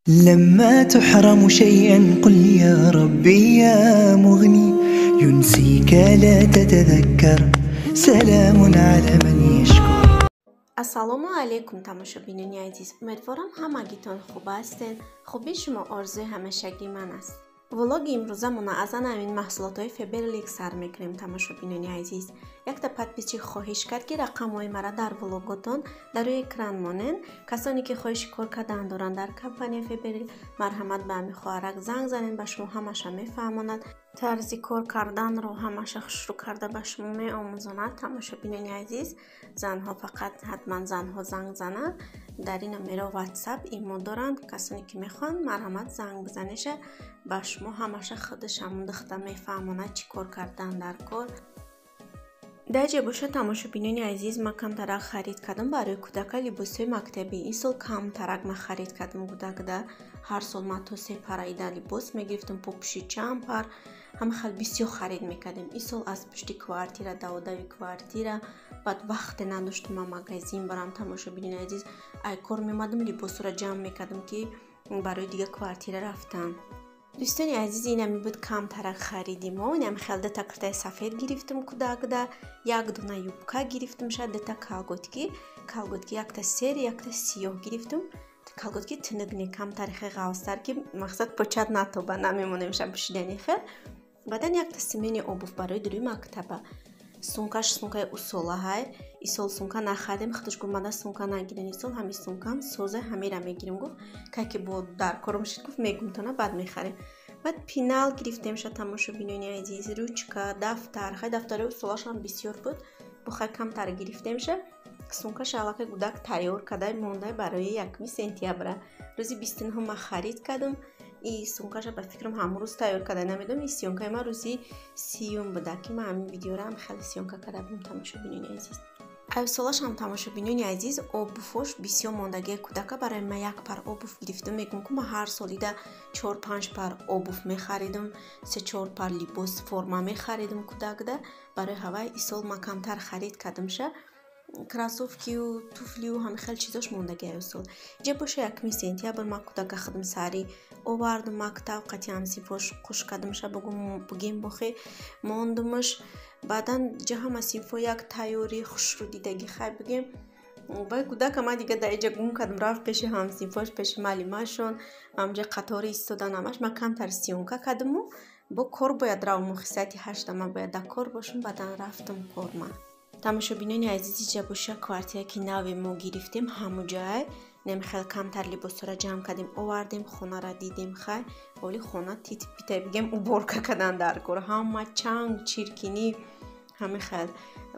لما تحرم شيئا قل يا ربي يا مغني ينسيك لا تتذكر سلام على من يشكر. Ассалому алайкум, тамошобинони азиз, умедворам, ҳамагитон хуб ҳастед. Хубии шумо орзуи ҳамешагии ман аст. Влоги имрӯзамона аз ана ҳамин маҳсулотҳои Фаберлик сар мекунем, тамошобинони азиз. Якта подписчик хоҳиш кард, ки рақамҳои мара дар влоготон дар рӯи экран монен. Касоне ки хоҳиши кор кардан доранд дар компания Фаберлик, марҳамат, ба ҳамин хоҳарак занг занед, ба шумо ҳамаша мефаҳмонад. Тарзи кор карданро ҳамаша хушрӯ карда ба шумо меомӯзонад, тамошобинони азиз. Занҳо фақат, ҳатман занҳо занг зананд. Дар ин номеро WhatsApp, имо доранд. Касоне ки мехоҳанд, марҳамат, занг бизанеша, ба шумо ҳамаша худаш ҳамон духта мефаҳмонад, чӣ кор кардан дар кор. Дар ҷа бошад, тамошобинони азиз, ман камтарак харид кардам барои кӯдака либосҳои мактабӣ. Ин сол камтарак ман харид кардам кӯдакда. Ҳар сол ман то се пара ида либос мегирифтам, попуши чанд пар, ҳама хел бисёр харид мекардем. Ин сол аз пушти квартира, даводави квартира, баъд вақте надоштам ман магазин барам, тамошобинони азиз. Ай кор меомадам, либосҳоро ҷамъ мекардам, ки барои дигар квартира рафтан. Дӯстони азиз, инами буд камтарак хариди мо. Инам хел дута куртаи сафед гирифтам кӯдакда, як дона юбка гирифтам, шояд дута колготки. Колготки якта серый, якта сиёҳ гирифтам. Колготки тунук не, камтар хел ғафзтар, ки мақсад почат натоба, намемонем ша пӯшидани хел. Баъдан якта сменный обувь барои дуруи мактаба. Сумкаш сумкаи усолаҳай. Исол сумка нахаридем, худаш гуфт: «Мада сумка нагирен исол, ҳами сумкам созе, ҳамира мегирем», гуфт. Кай ки бо дар кором шид, гуфт, мегумтона, баъд мехарем. Баъд пенал гирифтем ша, тамошобинони азиз, ручка, дафтар. Хай, дафтари усолашам бисёр буд, бо хай камтар гирифтем ша. Сумкаша аллакай гудак тайёр карда монда барои 1 сентябра. Рӯзи 29-ум ман харид кардам и сумкаша, ба фикрам, ҳамон рӯз тайёр карда. Намедонам, и съёмкаи ман рӯзи 30-ум буда, ки ман ҳамин видеоро ҳам хеле съёмка карда будам, тамошобинони азиз. Айсолашам, тамошобинони азиз, обувьош бисёр мондагии кӯдака. Барои ман як пар обувь гирифтам. Мегӯм, ку ман ҳар сол ида чор панҷ пар обувь мехаридам, се чор пар либос форма мехаридам кӯдакда. Барои ҳавай исол ман камтар харид кардамша. Кроссовкию туфлию ҳами хел чизош мондагии айсол. Иҷа боша, 1 сентябр ман кӯдака худам сари овардум мактаб, қатъи ҳамсинфош қуш кардамша, бугем, бохе мондумаш. Баъдан ҷа ҳама синфҳо як тайёрӣ хушрӯ дидагӣ, хай бигем. Баъд кӯдака ман дига дар иҷа гум кардам, рафт пеши ҳамсинфош, пеши маълимашон, ҳамҷа қатори истодан ҳамаш. Ман камтар съёмка кардаму бо кор бояд равам, охи соати 8-та ман бояд дар кор бошам. Баъдан рафтам кор ман. Тамошобинони азиз, иҷа боша, квартира ки нави мо гирифтем, ҳамуҷай намихел камтар либосҳоро ҷамъ кардем, овардем, хонара дидем. Хай, оли хона тит пита бигем, уборка кардан дар кор, ҳама чанг чиркинӣ, ҳами хел.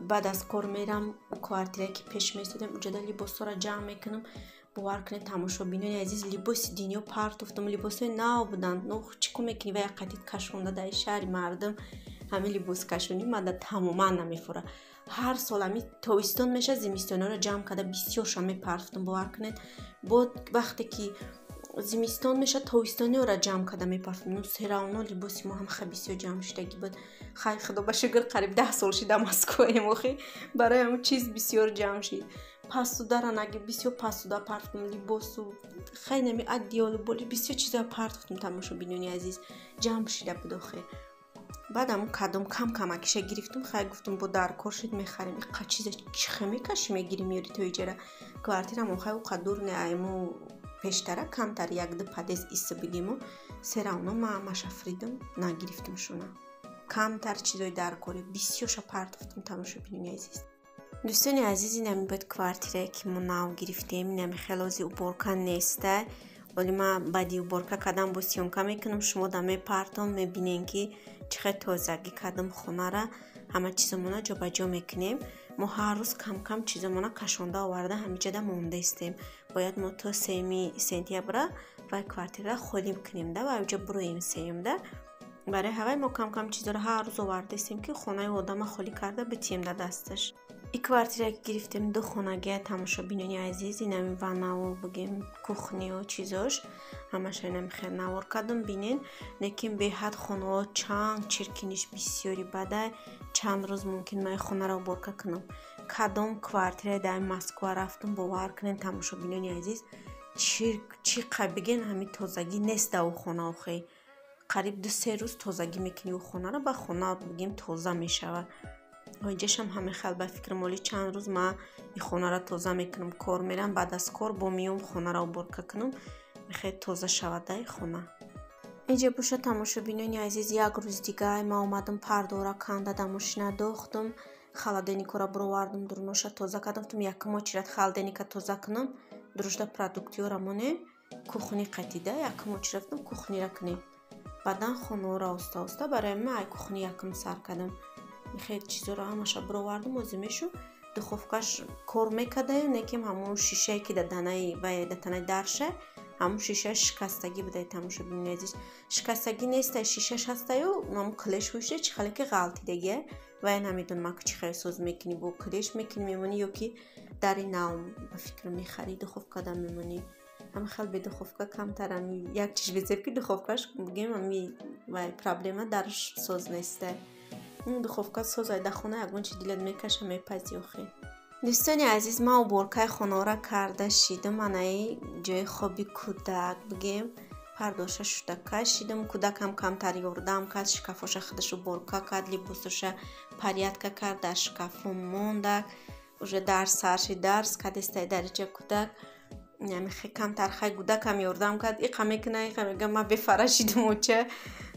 Баъд аз кор мерам, квартирае ки пеш месодем, уҷода либосҳоро ҷамъ мекунам. Бовар кунед, тамошобинони азиз, либоси дунё партофтам, либосҳои нав буданд. Но чӣ кор мекунӣ, ва яқатит кашонда дар шаҳри мардум ҳамин либоскашонӣ мада тамоман намефура. Ҳар сол ҳами тобистон мешад, зимистониҳоро ҷамъ карда бисёрша мепартофтам, бовар кунед. Бо вақте ки зимистон мешад, тобистониҳоро ҷамъ карда мепартофтам, но всё равно либоси мо ҳам хеле бисёр ҷамъ шудагӣ буд. Хай, худо ба шукр, қариб 10 сол шида Москваем, охи барои ҳамн чиз бисёр ҷамъ шид. Посудара наги бисёр посуда партофтам, либосу хай нами одеялу боли бисёр чизоя партофтам, тамошобинони азиз, ҷамъ шида буд охи. Баъд ҳамн кадом кам камакиша гирифтум. Хай, гуфтум, бо дар кор шид, мехарем. Иқа чиза чихе мекашӣ, мегирӣ, меёри то иҷара квартирамо. Хай, уқа дур не, айму пештара камтар як-ду подъезд иса бигему, всё равно ман ҳамаша фридам, нагирифтам шуна. Камтар чизои даркорӣ бисёрша партофтам, тамошобинони азиз. Дӯстони азиз, инами буд квартирае ки мо нав гирифтем. Инами хелози уборка неста, вале ман баъди уборка кардам бо съёмка мекунам, шумо да мепартом, мебинем, ки чӣ хел тозагӣ кардам хонара. Ҳама чизомона ҷобаҷо мекунем. Мо ҳар рӯз камкам чизомона кашонда оварда ҳамиҷада мондаистем. Бояд мо то 3 сентябра вай квартираро холӣ кунем да ва уҷа буроем сеюмда. Барои ҳавай мо камкам чизоро ҳар рӯз овардаистем, ки хонаи одама холӣ карда битием да дасташ. И квартирае ки гирифтем, ду хонагия, тамошобинони азиз. Инами ваннаву бигем, кухниё, чизош ҳамаша инами хел навор кардам, бинен. Лекин беҳад хонаҳо чанг чиркиниш бисёри бадай. Чанд рӯз мумкин ман хонаро уборка кунам. Кадом квартирае дар Москва рафтам, бовар кунед, тамошобинони азиз, Чирк чи қа бигем, ҳами тозагӣ нест дар ӯ хона. Охе, қариб 2-3 рӯз тозагӣ мекунӣ ӯ хонаро, ба хона бигем тоза мешавад. Инҷашам ҳамин хел ба фикрам. Оли чанд рӯз ман ин хонаро тоза мекунам, кор мерам, баъд аз кор бо меом, хонаро уборка кунам, мехоҳед тоза шавад дар хона. Инҷа боша, тамошобинони азиз, як рӯз дига ман омадам, пардора канда, дар мошина дохтам, холодильникора бировардам, дуруноша тоза кардам. Гуфтам, якум очередь холодильника тоза кунам, дурушда продуктиёра монем, кухни қатида. Якум очередь гуфтам, кухнира кунем, баъдан хонаро оста оста. Барои ман ай кухни якум сар кардам. Хеле чизоро ҳамаша бировардам. Озӣ мешу духовкаш кор мекардаю, неким ҳамон шишае ки дар танаи вай, дар танаи дарша, ҳамон шиша шикастагӣ буда. Тамошобинони азиз, шикастагӣ неста, шишаш ҳастаю, ҳамон клеш ҳушта, чӣ хеле ки ғалтидагия. Вай намедонам, ак чӣ хел соз мекунӣ, бо клеш мекунӣ, мемонӣ ё ки дари нав ба фикр мехарӣ, духовка да мемонӣ. Ҳама хел бе духовка камтар ами як чиз безеб, ки духовкаш бигем, ами вай проблема дарш соз неста. Духовка созай, дар хона ягон чи дилат мекаша, мепазӣ. Охе, дӯстони азиз, ман уборкаи хонаро карда шидам. Анаи ҷои хоби кӯдак бигем, пардоша шуда кашидам. Кӯдакам камтар ёрдам кард, шкафоша худаш уборка кард, либосоша порядка кард, дар шкафо мондак. Уже дарс сар шид, дарс кардестай дариҷа кӯдак. Хе камтар хай кӯдакам ёрдам кард, иқа мекуна, иқа мега, ман бефара шидам, оча,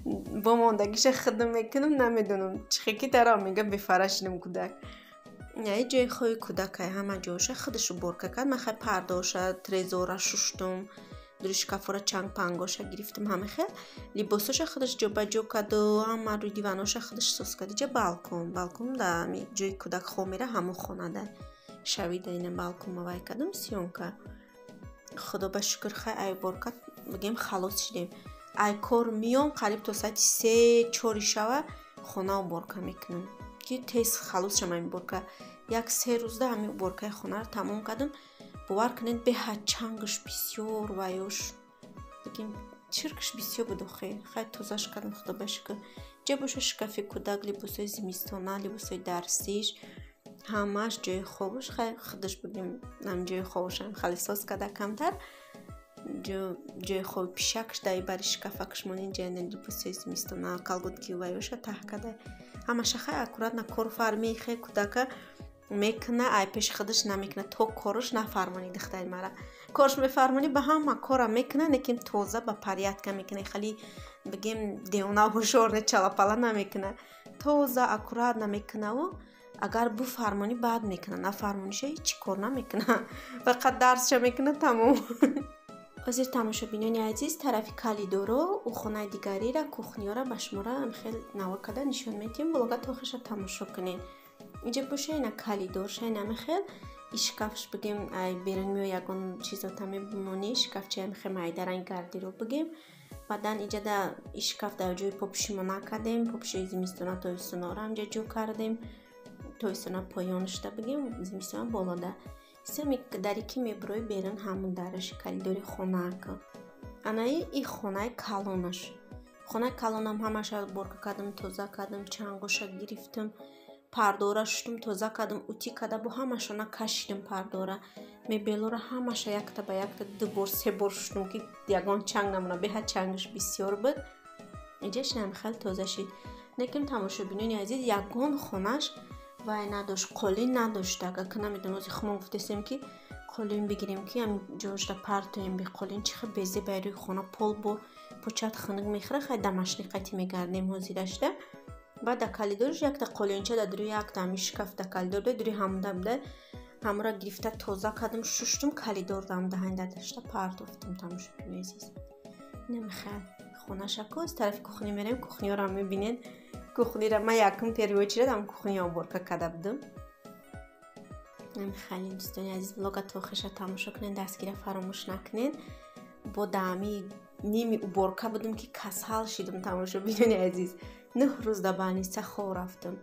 бо мондагиша худам мекунам, намедонам чӣ хе ки таро мега, бефара шидам кӯдак. Яи ҷои хоби кӯдакай, ҳама ҷоша худаш уборка кард. Ман хай пардоша, трезора шуштум, дури шкафора чанг пангоша гирифтам, ҳама хел либосоша худаш ҷобаҷо карду, ҳама рӯи диваноша худаш соз кард. Иҷа балкон, балкон да ами ҷои кӯдак хоб мера, ҳамон хонада шавида, ина балконма вай кардам съёмка. Худо ба шукр, хай ай уборка бигем халос шидем. Ай кор миём, қариб то соати 3-4 шава хона уборка мекунам, ки тез халос шам. Ами уборка як се рӯзда ҳами уборкаи хонаро тамом кардам. Бовар кунед, беҳад чангаш бисёр, ваёш бигем, чиркаш бисёр буд. Охе, хай тозаш кардам, худо ба шукр. Ҷа боша шкафи кӯдак, либосои зимистона, либосои дарсиш ҳамаш, ҷои хобаш хай худаш бигем, ҳам ҷои хобашам хеле соз карда камтар. Ҷои хоби пишакш дар бари шкафакш монин, ҷа либосои зимистона, колготки ваёша таҳ карда, ҳамаша хай аккуратно. Кор фарми хе кӯдака мекуна, ай пеши худаш намекуна, то кораш нафармонӣ. Духтари мара корш мефармонӣ, ба ҳама кора мекуна, лекин тоза, ба порядка мекуна. Хеле бигем девона ҳушёр не, чалапала намекуна, тоза, аккуратно мекунаву агар буфармонӣ, баъд мекуна, нафармониша ҳеҷ кор намекуна, фақат дарсша мекуна, тамом. Ҳозир, тамошобинони азиз, тарафи калидоро, ӯ хонаи дигарира, кухниёра ба шуморо хел навор карда нишон медиҳем. Влога то охирша тамошо кунед. Инҷа боша ина калидорша, инами хел шкафш бигем, ай берун мео, ягон чизота мемонӣ, шкафчаи хел майдаранг гардиро бигем. Баъдан инҷа да шкаф дар ҷои попуши мо накардем, попуши зимистона, тобистонаро ҳамҷа ҷо кардем. Тобистона поён шуда бигем, зимистона болода. Семи дари ки мебурои берун, ҳамун дараш калидори хонаак. Анаи и хонаи калонаш, хонаи калонам ҳамаша уборка кардам, тоза кардам, чангоша гирифтам, пардора шуштум, тоза кардам, утюг карда, бо ҳамашона кашидам пардора, мебелора ҳамаша якта ба якта ду бор, се бор шуштум, ки ягон чанг намона. Беҳад чангаш бисёр буд. Инҷаш нам хеле тоза шид. Лекин, тамошобинони азиз, ягон хонаш вай надошт, қолин надошт. Агар ки намедонам, ози хумон гуфтесем, ки қолин бигирем, ки ам ҷошда партоем. Бе қолин чӣ хел безеб ай рӯи хона, пол бо почат хунук мехӯра. Хай домашний қати мегардем ҳозирашда. Баъд дар калидорш якта қолинча дар дури якта ҳами шкаф дар калидор да дури ҳамуда буда, ҳамура гирифта, тоза кардам, шуштум, калидор дам даҳанда дашта партофтам. Тамошобинои азиз, намехел хонашако. Аз тарафи кухни мерем, кухниёро мебинед. Кухнира ман якум первый очередь ам кухния уборка карда будам. Хеле, дӯстони азиз, влога то охирша тамошо кунед, дастгира фаромӯш накунед. Бо даами ними уборка будам, ки касал шидам. Тамошобинони азиз, 9 рӯз дар больница хоб рафтам.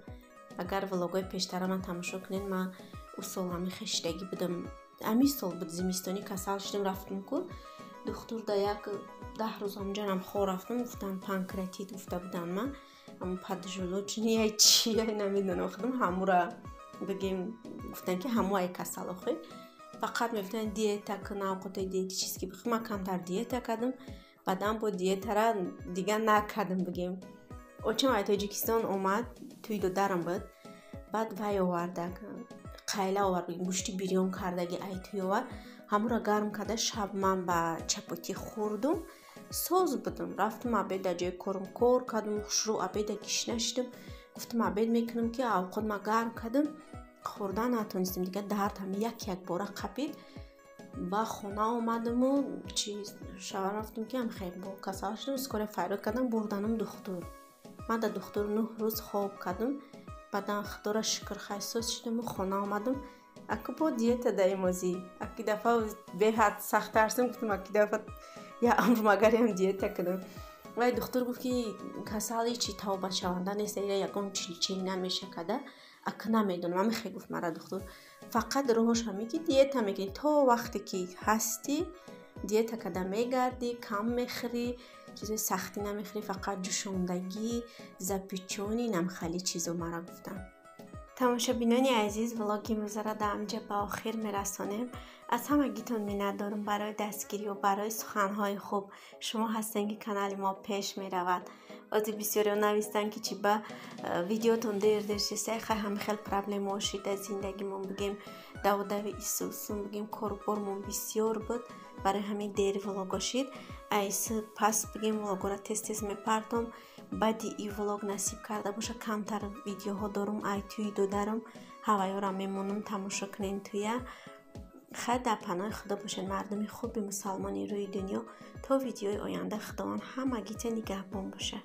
Агар влогои пештара ман тамошо кунед, ман ӯ сол ҳами хештагӣ будам. Ҳамин сол буд, зимистонӣ касал шудам, рафтам ку духтур, да як 10 рӯз ҳамҷанам хоб рафтам. Гуфтам, панкреатит гуфта будам. Ман ҳамун поджелудочный яй чи яй намедонам, худам ҳамура бигем, гуфтам, ки ҳаму ай касал. Охи Фақат мегуфтанд диета кун, авқотҳои диетический бихӯр. Ман камтар диета кардам, баъдан бо диетара дига накардам бигем. Очам ай Тоҷикистон омад, тӯи додарам буд. Баъд вай оварда, қайла овард, бигем, гӯшти бирён кардаги ай тӯй овард. Ҳамонро гарм карда шаб ман ба чапотӣ хӯрдум, соз будам. Рафтам обед, дар ҷои корам кор кардам, хушрӯ обеда гишна шудам. Гуфтам обед мекунам, ки авқот ма гарм кардам, хӯрда натонистем. Дига дард ҳами як якбора қапид. Ба хона омадаму чи шавар рафтам, ки ам хел бо касал шудам. Скорая фарёд кардам, бурданам духтур. Ман дар духтур 9 рӯз хоб кардам. Баъдан худоро шукр, хай соз шудаму хона омадам. Аку бо диета даимозӣ. Аки дафъа беҳад сахт тарсим, гуфтам аки дафъа я амр магариам диета кунам. Вай духтур гуфт, ки касал ҳечи тавбашаванда нест, ира ягон чилчил намеша када. Ака намедонам, ҳамихе гуфт мара духтур. Фақат роҳош ҳаме ки диета мекунӣ, то вақте ки ҳастӣ диета када мегардӣ, кам мехӯрӣ, чизои сахтӣ намехӯрӣ, фақат ҷӯшондагӣ, запечённый, намхали чизо мара гуфтанд. Тамошобинони азиз, влоги имрӯзаро дар ҳаминҷа ба охир мерасонем. Аз ҳамагитон миннатдорам барои дастгириву барои суханҳои хуб. Шумо ҳастем, ки канали мо пеш меравад. Ози бисёриҳо навистанд, ки чи ба видеотон дер дер шиста. Хай, ҳами хел проблемаҳо шид дар зиндагимон, бигем, даводави исусум, бигем, корубормон бисёр буд, барои ҳамин дер влого шид. Айс пас, бигем, влогора тез тез мепартом. Баъди и влог насиб карда боша, камтар видеоҳо дорум ай тӯи додарам, ҳавайёра мемонам, тамошо кунем тӯя. Хайр, дар паноҳи худо бошед, мардуми хуби мусалмони рӯи дунё. То видеои оянда Худованд ҳамагита нигаҳбон бошад.